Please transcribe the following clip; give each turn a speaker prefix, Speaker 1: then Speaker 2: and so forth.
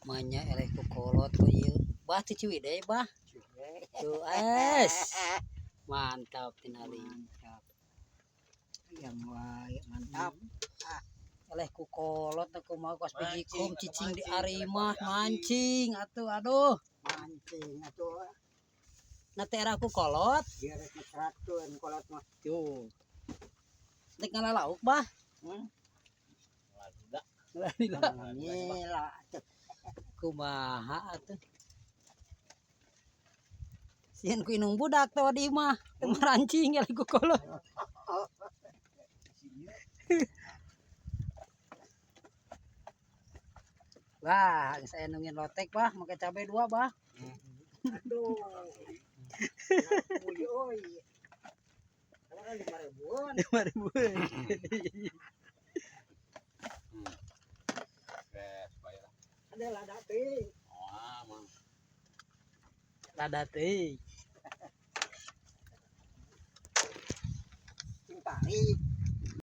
Speaker 1: Manya eleh ku kolot ku ieu. Bah ti Ciwidey bah. Tuh es. Mantap tinali.
Speaker 2: Mantap. Yang wae mantap.
Speaker 1: Eleh ku kolot teh kumaha kos bijikum cicing di arimah mancing atuh aduh.
Speaker 2: Mancing atuh.
Speaker 1: Na teh era ku kolot.
Speaker 2: Dia rek 100 kolot mah.
Speaker 1: Tuh. Rek ngalalauk bah. Lalila.
Speaker 2: Ngila atuh.
Speaker 1: Kumaha atuh. Sieun ku inung budak teh di imah, teu marancing eleh ku kolot. Wah, saya nungin lotek bah, make cabe 2 bah.
Speaker 2: Aduh. Oi oi. Kalau 5.000-an.
Speaker 1: 5.000-an.
Speaker 2: Ada lada teh.
Speaker 3: Wah, mang.
Speaker 1: Lada teh.
Speaker 2: Cing pari.